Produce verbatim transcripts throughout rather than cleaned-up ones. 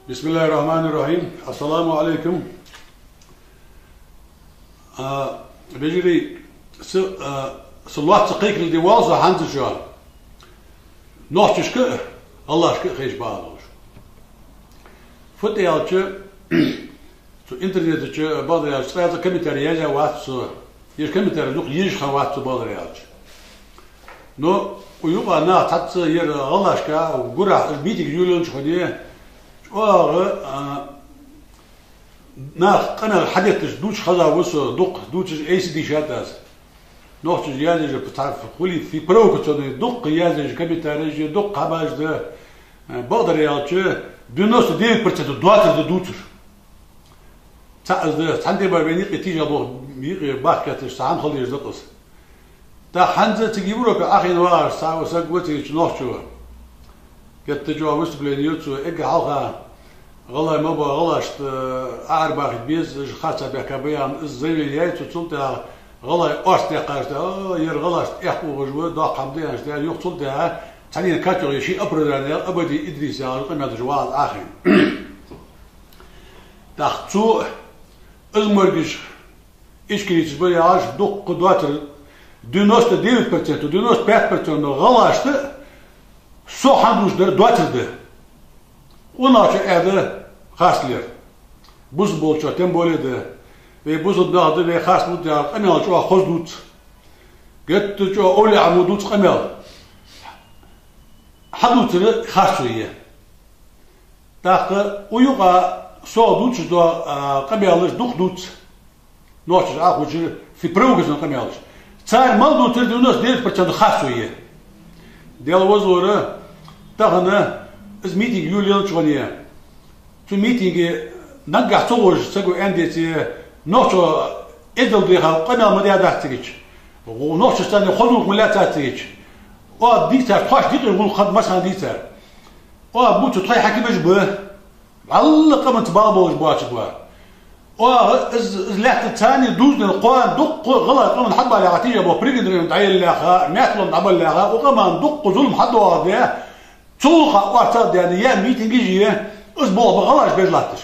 بسم الله الرحمن الرحيم. السلام عليكم. А, вежарий, са, а, са лоацца кхайкарал де воал со хӀанз чу. Нохчашка а, гӀалгӀашка а хайша багӀа долаш. Фу да аьлча, цу интернета чу, бакъдар аьлча, цкъа а комментарий язъяь вац со. Ер комментарий дукха езаш хиннавац со, бакъдар аьлча. Но укх юкъа нах цхьацца ер гӀалгӀашка гурахь митинг йолаеннача хана, чӀоагӀа, а, наха къамаьл хьадетташ дувцаш хеза ва со, дукха дувцаш айса дийшад аз. Нохчаша язъеш а, цхьа хулий фи провокационный дукха язъеш а, комментареш а, дукха хӀамаш да, а, бакъдар аьлча, девяносто девять процентов доацар да дувцаш. ЦаӀ из да, цхьан ден бахьан вайна юкъе тийжа болх, юкъе бахкийташ, цхьа хӀама хила езаш да-кх из. ТӀаккха хӀанз цига Европе Ӏохайна вагӀаш цхьа саг ва цига, нохчо. Геттара чӀоагӀа выступлени ю цо, эггара хьалха гӀалгӀай ма ба, гӀалгӀашта, э, арабахийта беза, уж харцахьа баьхка ба аьнна, из заявлени яьй цо, цул тӀехьагӀа гӀалгӀай орц даьккхача, а, ер гӀалгӀашта эхь ухаш ва, доккха хӀама да аьнна, юха цул тӀехьагӀа цхьанне категори ший оправдани яь, Абади Идрис яхаш къамаьл деш вагӀа Ӏохайна. ТӀаккха цо из моргаш ичкерийцаш ба яхаш, дукха доацар, девяносто девять процентов, девяносто пять процентов гӀалгӀашта со хӀама дувцаш дар доацар да. Къонахчо аьнна да харц лер. Бусалба болчо тем более да. Вай бусалба нах да, вай харц бу да яхаш къамаьл чӀоагӀа хоза дувц. Геттара чӀоагӀа овлияъ мо дувц къамаьл. Хьадувцар харцо я. ТӀаккха укх юкъа сох дувцаш дола, а, къамаьлаш дукха дувц. Нохчаша Ӏохайшача фи провокационни къамаьлаш. Цар мел дувцар девяносто девять процентов харцо я. Даьла возалора, тахан из митинг йолаеннача хана, цу митинге наггахьа ца гӀожаш саго аьнна деце, нохчо эздел дийха къамаьл ма даьдац цига. Нохчашца цхьана хоза гӀулакх ма лаьцац цига. Оаха дийцар, тхоашта дикъе гӀулакх хиннад массанена дийцар. Оаха бувцар тхоай хьакимаш ба. ВӀалла къаманца бала болаш боацаш ба. Оаха из, из лаьтта царна дувзаденна, кхоана дукха гӀалгӀай къаман хьатӀабаллалехьа тийжа бола Пригородни район дӀаяллалехьа, Маьтлон дӀабаллалехьа, укх къаман дукха зулам хьадоагӀаргда, цул хьа орцагӀа даьнна яь митингаш я, из болх ба гӀалгӀаша беш латташ.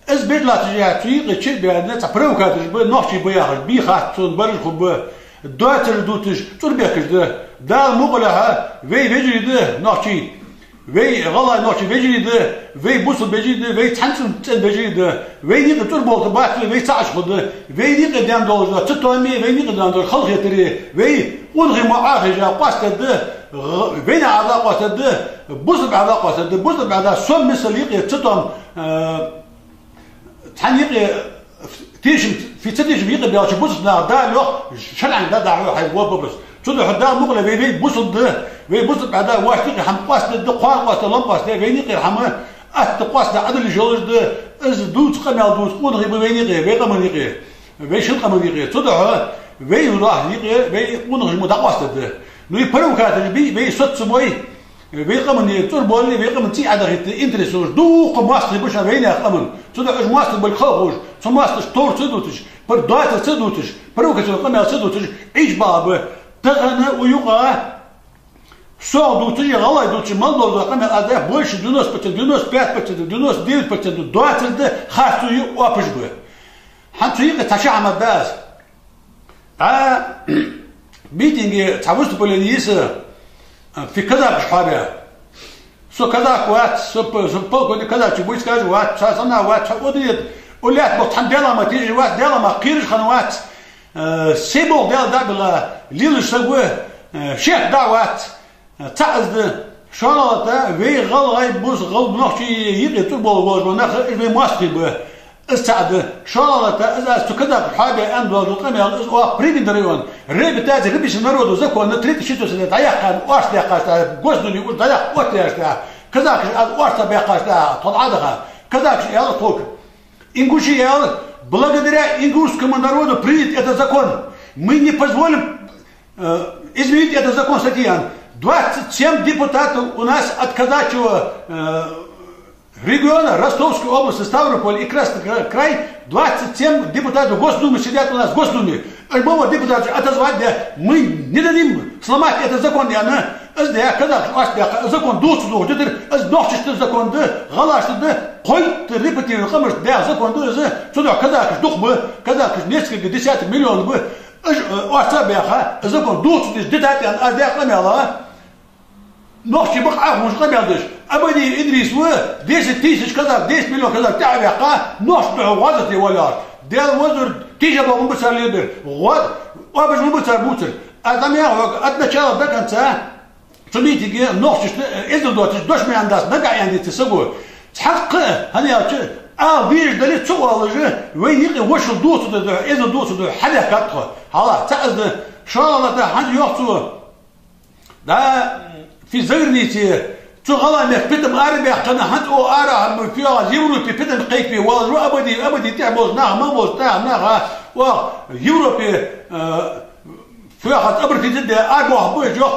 Из беш латташ яхача, цу юкъе чу а баьнна, цхьа провокатораш ба, нохчий ба яхаш, бий хац цунна, бараш хургба, доацараш дувцаш, цӀур бехкаш да. Дала мукъалехьа, вай вежарий да, нохчий. Вай гӀалгӀай, нохчий вежарий да, вай бусалба вежарий да, вай цхьан цӀен, цӀен вежарий да, вайна юкъе цӀур болх бац, вай цаӀ аш хургда, вайна юкъе даьнна долаш да цатоаме, вайна юкъе даьнна долаш халахетаре, вай къонахий мо Ӏохайша къоастадергда, гӀ-, вайна Ӏаьдала къоастадергда, бусалба Ӏаьдала къоастадергда, бусалба Ӏаьдала сом миссел юкъе цатоам, э, цхьан юкъе тешам, фи ца тешам юкъе баьлча бусалба наха Дала йоах, шарӀан да дӀахьо хьай во бабас. Цудухьа Дала мукъале вай, вай бусалба да, вай бусалба Ӏаьдала вайна юкъера хӀама къоастадергда, кхоана къоастаде, лом къоастаде, вайна юкъера хӀама атта къоастаде, Ӏадал йиш йолаш да, из дувца къамаьл дувца къонахий ба вайна юкъе, вай къаман юкъе, вай шин къаман юкъе. Цудухьа вай вахар юкъе, вай къонахий мо дӀакъоастадергда. Ну и провокатораш бий, вай соцамой, вай къаман цӀур болале, вай къаман цӀий Ӏодахийта интерес йолаш дукха моастагӀий ба шоана вайнаьха къаман. Цудухьа уж моастагӀий болга хала ховш, цу моастагӀашта товр ца дувцаш, пр-, доацар ца дувцаш, провокационни къамаьл ца дувцаш, Ӏийча бала ба. Тахан укх юкъа сох дувцаш, гӀалгӀай дувцаш мел дола къамаьл аз даьх, больше девяносто процентов, девяносто пять процентов, девяносто девять процентов доацар да, харцо я, оапаш ба. ХӀанз цу юкъе цхьа ши хӀама да аз. ДӀа митинге цхьа выступлени йий са, а, фи казакаш хьоабаь. Со казак вац, со п-, со полковник казачьих войскаш вац, цхьа санна вац, цхьа одиет, уллет бо цхьан Даьла ма тийжа вац, Даьла ма кхераш хинна вац. Э, се болх Даьла дӀа а биллача, лелаш саг ва, э, шек дӀа а вац. ЦаӀ из да, шоллагӀа тӀа вай гӀалгӀай, бус-, гӀалгӀай, нохчий юкъе цӀур болаш бола нах, уж вай моастагӀий ба. Из цаӀ да. ШоллагӀа тӀа из аз цу казакаш хьоабаь аьнна дола къамаьл, из оаха Пригородни район, реабилитация рабочего народа закона третий, четвёртый дӀаяьккха, орц даьккхача тӀа, Госдуме уж дӀаяьккха оттаяьча тӀа, казакаш аз орцагӀа баьккхача тӀа, тхона Ӏадаха, казакаш аьлар тхога. Ингуши аьлар: благодаря ингушскому народу принят этот закон. Мы не позволим, э, изменить этот закон, статья. Двадцать семь депутатов у нас от казачьего, э, региона, Ростовской области, Ставрополь и Красный кра-, край, двадцать семь депутатов Госдумы сидят у нас в Госдуме. Любого депутата отозвать, да, мы не дадим сломать этот закон, аьнна, Из да казахаш оаш даьккха закон дувца духьа дитар, из нохчашта закон да, гӀалгӀашта да, кхойтта репрессированный къамашта даь закон да из, цудухьа казахаш дукха ба, казахаш несколько десяток миллион ба, уж, э, оаш ца баьха, закон дувца деш дитад аьнна, аз даь къамаьл а. Нохчий ба-кх Ӏохувш къамаьл деш. Абадиев Идрис ва, десять тысяч казах, десять миллион казах тӀехьаваьккха, нохчашта духьа гӀазот де воаллаш. Даьла везар, тийша бокъо ма бацар лелабер. ГӀо-, оабаш ма бацар бувцар. Аз дӀа ма яхьа хьога, от начала до конца, цу митинге нохчашта, э, эздел доацаш дош ма аьннадац, нагахь аьннадеций саго. Цхьаккха, хӀана аьлча, ала везаш дале, ца оалаш, вай юкъе вошал дувцаргда, эздел дувцаргда, хьадаьхкад тхо. Хьала, цхьа из да, шоллагӀа хӀанз йоах цо. Да, фи загранице, цу гӀалгӀай мехка питам арабаьккхача, хӀанз оаха арахьаргба, фу йоах, Европе питам кхайкабе воаллаш ва Абадиев, Абадиев тӀехьа болча наха, мел болча наха, наха, оаха Европе, э, фу йоах, обратиться де, арабоахаргба уж, йоах.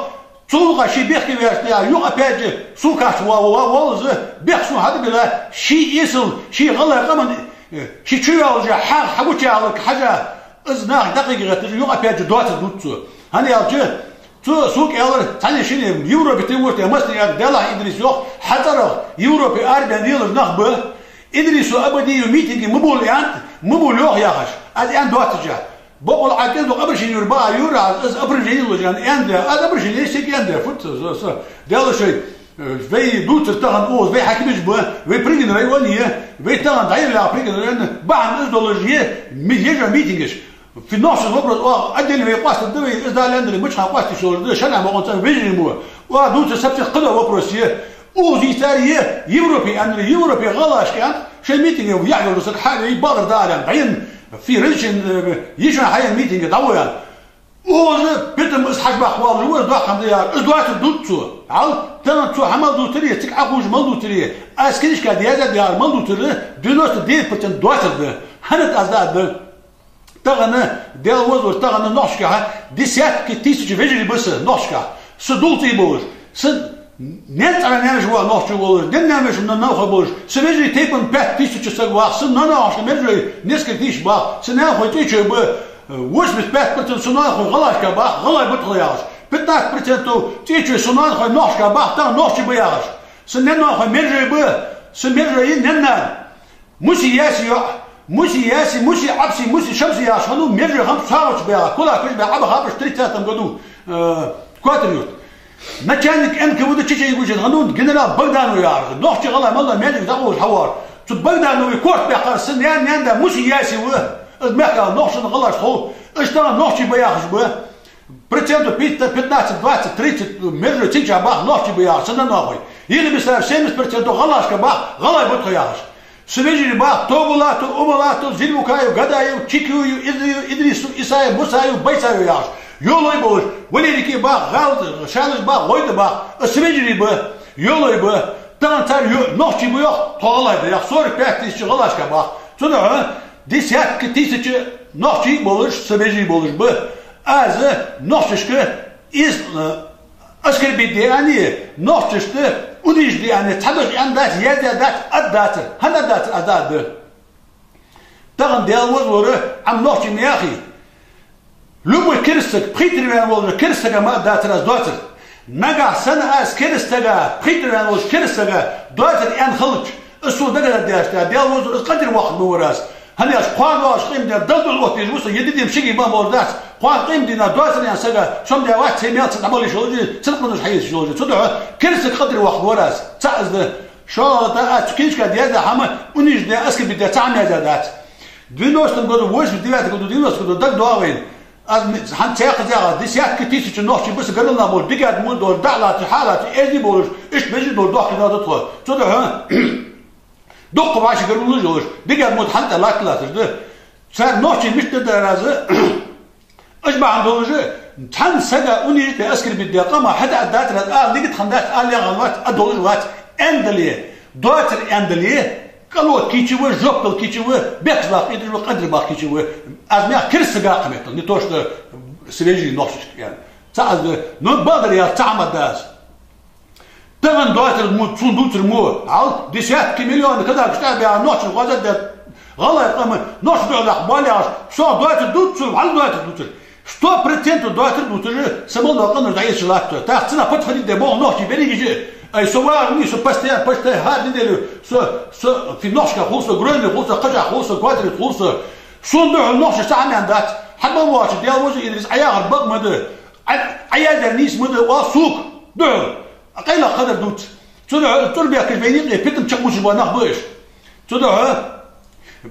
Цул гӀа ший бехке ваьча тӀехьа, юха опять же, сукаш ва, ва, воаллаш, бехк сона хьатӀабилла, ший эсала, ший гӀалгӀай къаман, э, ший чу йоаллаш, хьа-, хьагучаяьлар хьажа, из нах дакъига гӀетташ, юха опять же доацар дувц цо. ХӀана аьлча, цо сога аьлар, цхьанне-шинне Европе тӀа вур те, массане аьлар, Даьллахь, Идрис, йоах, хьа цӀерагӀа Европе арабаьнна лелаш нах ба. Идрисо Абадиев митинге ма бовла аьннад, ма бовла, йоах, яхаш. Аз аьнна доацаш. Бокъонца Ӏа кӀезига обращени юар бакъахьа юар аз, из обращени луш аьнна, аьннад. Аз обращени сога аьннад, фу ца, со, со. Даьла шоай, э, вай дувцар тахан укхаза, вай хьакимаш ба, вай Пригородни район я, вай тахан дӀаяьлча Пригородни район, бахьан из долаш я, ми-, ежа митингаш. Фи нохчий вопрос, оаха отдельно вай къоастаргда вай, из Дала аьннадале, мичахьа къоастаеш долаш да, шоана бокъонца вежарий мо. Оаха дувцар совсем кхыдола вопрос я. Укхаза цар я, Европе аьннар, Европе гӀалгӀашка аьннад, шоай митинге яхь йолаш саг хьавена, бакъдар да аьнна, дӀаяьнна, фи разрешени, э, йиш йолаш хьаяьнна митинге дӀавоагӀа. Укхаза питам из хьажа баккха воаллаш ва, из доккха хӀама да яхаш, из доацар дувц цо. Хьал, тахан цо хьа мел дувцар, цига Ӏохувш мел дувцар, аз книжка яздаь яхар мел дувцар, девяносто девять процент доацар да. ХӀанз аз да а да. Тахан, Даьла везар, тахан нохчашкахьа десятки тысяч вежарий ба са нохчашкахьа. Са дулций болаш, са наьна цӀагӀа наьнаш ва нохчий болаш, наьна наьнаш ва нанахой болаш, са вежарий тайпан пять тысяч саг вах, са нанахошка мержой несколько тысяч бах, са наьнахой цӀечой ба, восемьдесят пять процентов са нанахой гӀалгӀашка бах, гӀалгӀай ба тхо яхаш. Пятнадцать процентов цӀечой са нанахой нохчашка бах, тахан нохчий ба яхаш. Са наьнахой мержой ба, са мержой наьна-нана. Муси Яси йоӀ, Муси Яси, Муси Ӏабси, Муси Шамси яхаш хиннав, мержой хиннав, сагӀача баьгӀа, кулакаш баь, Ӏаба хапаш тридцатом году, э, Котар-Юрта. Начальник Н К В Д Чечен-Ингушетии хиннав генерал Богданов яхаш, нохчий, гӀалгӀай мел дола маьждиг дӀакъовлаш хьавар. Цу Богданови корта баьккхар са наьна-, наьна-да Муси Яси ва, из мехкахьа нохчашца гӀалгӀашца хов, уж тахан нохчий ба яхаш ба. Процентов пятнадцать, двадцать, тридцать мержой цигача бах нохчий ба яхаш, са нанахой. Йига бисар семьдесят процентов гӀалгӀашка бах, гӀалгӀай ба тхо яхаш. Са вежарий бах: Тобулатов, Умалатов, Зильмукаев, Гадаев, Чикуев, Идрисов, Исаев, Мусаев, Байсаев яхаш. Йолой болаш, Валерики бах, гӀал-, шалаш бах, гӀойда бах, са вежарий ба, йолой ба. Тахан цар ю-, нохчий ба йоах, тхо гӀалгӀай да яхаш, сорок пять тысяч гӀалгӀашка бах. Цудухьа десятки тысяч нохчий болаш, са вежарий болаш ба. Аз нохчашка из, э, оскорбить де аьнна, нохчашта унижать де аьнна, цхьа дош аьнна дац, яздаь дац, аргдацар. ХӀана аргдацар, аз да а да. Тахан Даьла везар, Ӏа нохчий ма яхий. Любой кераста саг, пхийттара ваьнна волча кераста сага ма аргдацар аз доацар. Нагахьа санна аз кераста сага, пхийттара ваьнна волча кераста сага доацар аьнна хилча, из сона дагадоагӀаш да, Даьла везар, из къинтӀера воаккхаргва аз. ХӀана аьлча кхоана воагӀаш къемат ди далдула оттадеш ва со, е ди-м шиги ма болаш дац. Кхоана къемат дийнахьа доацар аьнна сага, со ма даь вац, цхьа мел ца дӀаболаш йолаш, цхьа къонахчал хьаэцаш йолаш. Цудухьа кераста сага къинтӀера воаккхаргва аз. Цхьа из да. ШоллагӀа, аз цу книжка яздаь хӀама унижать де, оскорбить де цхьа хӀама яздаь дац. Девяностом году, восемьдесят девятом году, девяностом году дагадоагӀа вайна. Аз м-, хӀанз цхьаькха зяха, десятки тысяч нохчий ба са гаргара нах болаш, дикадар мо долаш, дӀа а латташ, хьа а латташ, эздий болаш, иштта вежарий долаш дохкаш да тхо. Цудухьа дукха вӀаши гаргалуш йолаш, дикадар мо хӀанз тӀа латта латташ да. Цар нохчий мишта дар аз, уж бахьан долаш, цхьан сага унижать де, оскорбить де къаман хьаде аргдацар аз, ала дика хиннадац, ала яхалвац, а долаш вац, аьнна дале, доацар аьнна дале, кӀалот кийча ва, жоп дала кийча ва, бехказлакх кхеташ ва, къинтӀера баккха кийча ва. Аз ма яхий кераста сага кхы меттел, не то что са вежарий нохчашка аьнна. Цхьа аз да, но бакъдар яхар цхьа хӀама да аз. Тахан доацар мо, цун дувцар мо, хьал, десятки миллионы казахашта тӀабаьгӀа, нохчашта гӀазот даь, гӀалгӀай къаман, нохчашта духьа лакха бола яхаш, со доацар дувц цо, хьал доацар дувцар. Сто процентов доацар дувцаш, са мел дола къиношта дӀаэцаш латт. ТӀаккха цунах подходить де бола нохчий берригаш а, ай, со вагӀа ма вий, со постоянно, почти хӀара неделю, со, со фи нохчашка хул со, Грозне хул со, Кхачах хул со, Квадрат хул со. Сона духьал нохчашта цхьа хӀама дац. Хьа мел воацаш, Даьла веза, Идрис, Ӏа яхар бакъ ма да, Ӏа, Ӏа яздер нийса ма да, оал сога духьал. Къайлагӏа хабар дувц. Цудухьа цӀур бехкаш вайна юкъе питам чакхбувцаш бола нах ба уж. Цудухьа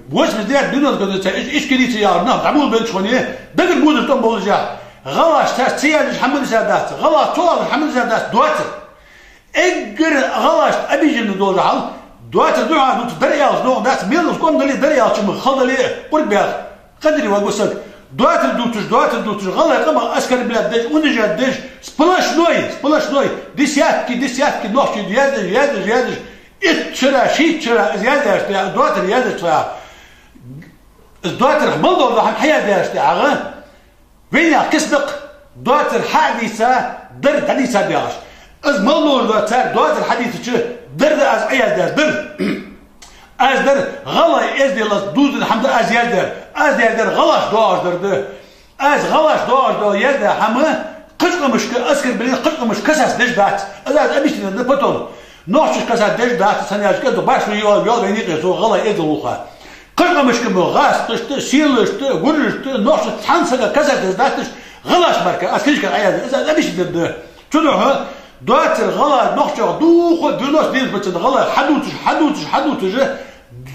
восемьдесят девять, девяносто годах ца иш-, ишколийца яхар нах дӀаболабеннача хана дагара бодаш тӀом болаш яхар. ГӀалгӀашта цар ца яздеш хӀама дисар дац, гӀалгӀашта цо оалаш хӀама дисар дац, доацар. Эггара гӀалгӀашта обиженный долаш хьал, доацар духьа дувц, дар аьлча догӀа дац, мел къам дале, дар аьлча ма хала дале, къурд баьгӀа. Къадри вагу саг. Доацар дувцаш, доацар дувцаш, гӀалгӀай къамах оскорблять деш, унижать деш, сплошной, сплошной, десятки, десятки нохчий яздеш, яздеш, яздеш, итт шера, шийтта шера из яздаьчул тӀехьагӀа, доацар яздаьчул тӀехьагӀа, из доацарах мел дола хӀама хьаяздаьчул тӀехьагӀа, вайнаьха киснакх доацар хьа а дийца, дар дӀадийца дагӀаш. Из мел долаш дола цар доацар хьадийцача, дар да аз Ӏаяздаьр, дар. Аз дар гӀалгӀай эздел, аз дувзаденна хӀама да аз яздаьр. Аз яздаьр гӀалгӀашта доагӀаш дар да. Аз гӀалгӀашта доагӀаш дола яздаь хӀама кхыча къамашка оскорбление, кхыча къамашка касаться деш дац. Аз, аз объяснить дергда потом. Нохчашка касаться деш дац, сан яжка да баш йоал, йоал вайна юкъе цо гӀалгӀай эздел вуха. Кхыча къамашка мо гӀазкхашта, селашта, гуржашта, нохчашта цхьан сага касаться деш дац, гӀалгӀашта мара, аз книжка Ӏаяздаьр, аз, аз объяснить дергда. Цудухьа доацар гӀалгӀай нохчех дувха, девяносто девять процент гӀалгӀай хьадувцаш, хьадувцаш, хьадувцаш,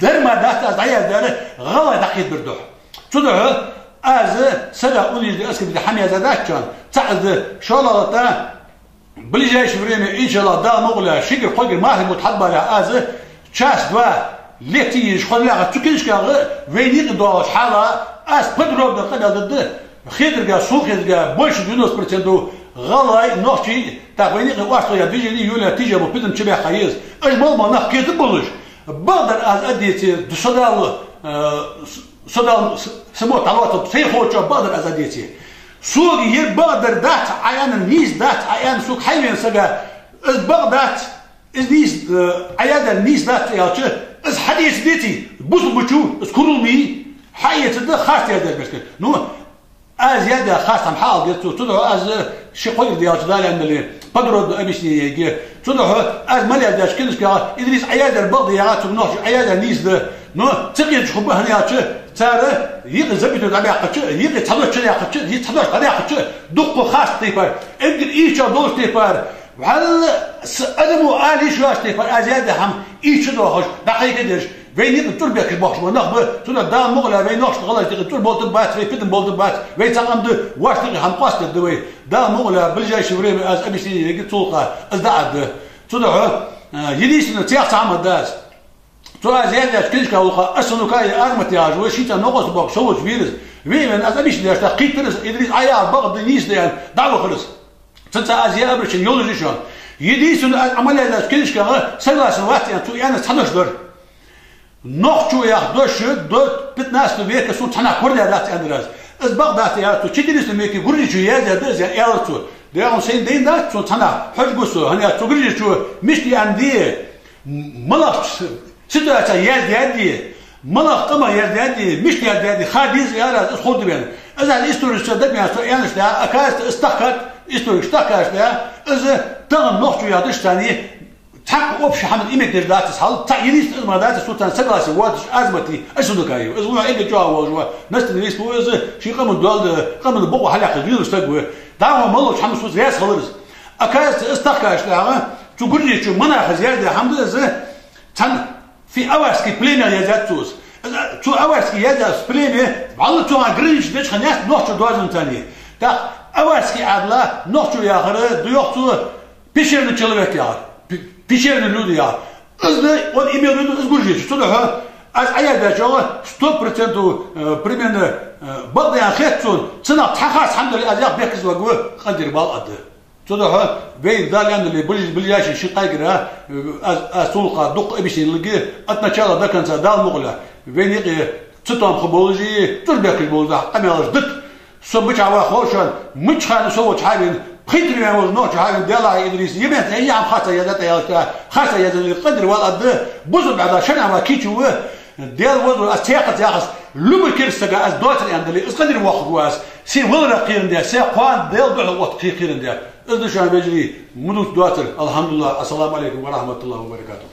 дар мара дац аз дӀаяздаьр, гӀалгӀай дӀакхетабар духьа. Цудухьа аз сага унижать де, оскорбить де хӀама яздаь дац шоана, цхьаъ из да, шоллагӀа тӀа, ближайшее время, иншаллахӀ, Дала мукъ лой, шийгара-кхойгара мархий бутт хьабалалехь, аз час-два лекци еш хоза лаьгӀа цу книжках вайна юкъе доагӀаш хьал, аз подробно къамаьл дергда, хетарга, сона хетарга, больше девяносто процентов гӀалгӀай, нохчий, тӀаккха вайна юкъе оарцагӀа я движени, юле тиже бо питам чубаьккха еза. Уж мел-мел нах кхетаб болаш, бакъдар аз адеце, ду со Дала, э, с-, со Дала с-, са мотт хьалоацалба, сай ховчох бакъдар аз адеце. Сога ер бакъдар дац Ӏа аьннар, нийса дац Ӏа аьннар, сога хьайвена сага, из бакъ дац, из нийса, э, Ӏа яздаьр нийса дац аьлча, из хьаэца деций, бусалба чу, из курал ма йий, хьаэцаргда, харц яздаьр беш. Ну, аз яздаь харц хӀама хьаала деза цо. Цудухьа аз ши-кхо ди даьлча, Дала аьнна дале, подробно объяснение ергья. Цудухьа аз мел яздаьча книжках Идрис, Ӏа яздаьр бакъ да яхац цунга нохчо, Ӏа яздаьр нийса да. Но ца кхеташ хургба, хӀана аьлча цар юкъе запятой дӀабаьккхача, юкъе цхьа дош чудаьккхача, юкъе цхьа дош дӀадаьккхача, дуккха харц тайпара, эггара ийрча долаш тайпара, валлахӀи, адамо ала йиш йоацаш тайпара аз яздаь хӀама ийрча доахаш, дӀакхайкадеш, вайна юкъе цӀур бехкаш бохаш бола нах ба. Цудухьа Дала мукъ лой, вай нохчашта, гӀалгӀашта юкъе цӀур болтаргбац, вай питам болтаргбац, вай цхьа къам да, вайна юкъе хӀама къоастадергда вай. Дала мукъ лой, ближайшее время аз объяснение ергья цул хьалха, аз дӀааргда. Цудухьа, э, единственное, цхьа хӀама да аз. Цу аз яздаьча книжка вуха Ас-Сунукаи Азамат яхаш ва, шийца новкъост боаккхаш со волча вирас. Ве вен аз объяснить даьча тӀаккха кхийттар из, Идрис, Ӏа яхар бакъ да, нийса да аьнна, дӀавахар из. Цунца аз е обращение йолаш я шоана. Единственное, аз Ӏа мел яздаьча книжках согласен вац аьнна цо аьнна цхьа дош дар. Нохчо яха дош до пятнадцатого века сона цхьаннахьа хургдац аьннадар аз. Из бакъ дац аьлар цо, четырнадцатом веке Гуржичо яздаьр да из аьнна аьлар цо. Дагахьа сайна дайна дац цунна цхьаннахьа, хьожаргва со, хӀана аьлча цу Гуржичо мишта аьннад, малагӀча ситуацех яздаьд, малагӀча къамах яздаьд, мишта яздаьд, ха деза аьлар аз, из ховргда вайна. Из аз историкашца дӀабаьнна, со аьннача тӀа, оказывается, из тахкад, историкаша тахкача тӀа, из тахан нохчо яхача царна цхьаккха общий хӀама имитдеш дац из хьал, цхьа юрист из ма дац, со царна согласен воацаш, Азамати Ас-Сунукаи. Из ва эггара чӀоагӀа волаш ва, националист ва из, ший къаман доал, къаман бокъо хьалъяккха лелаш саг ва. ДӀахо мел долча хӀаман соца раьза хилар из. Оказывается, из тахкача тӀа, цу Гуржичо Манахас яздаь хӀама да из, цхьан фи-аварский племех яздаьд цо из. Из, цу аварский яздаь племя, валлахӀи, цу хана граница деча хана яц нохчо доазон царна. ТӀаккха аварский Ӏаьдала нохчо яхар да йоах цо, пещерный человек яхар, пе-, пещерные люди яхар. Из да, он имел в виду из Гуржичо. Цудухьа аз Ӏа яздаьчох сто процентов, э, примерно, э, бакъ да аьнна хет сона, цунах цхьа харц хӀама дале, аз ях бехказлургва, къадир бал ада. Цудухьа вай Дала аьнна дале, ближ-, ближайший ши-кхайгара, э, аз, аз цул хьалха дукха объяснение лургья, от начала до конца, Дала мукъ лой, вайна юкъе цатоам хургболаш, цӀур бехкаш болаш да, къамаьлаш да. Со мичахьа ва хов шоана, мича хана со волча хьавена, пхийтта ди ваьнна волча нохчо хьавена, Даьллахьа, Идрис, е меттала е хӀама харца яздаьд аьлча, харца яздаьд, къадир вал ада, бусалба бӀаьда шарӀан ва кийчо ва, Даьла веза, аз цхьаькхаза яхаш, Любой керста сага аз доацар аьнна дале, из къадир вахаргва аз, се валара кхерам де, се кхоана Даьла духьала отта кхерам де. Из да шоана, вежарий, ма дувца доацар. الحمد لله. السلام عليكم ورحمة الله وبركاته.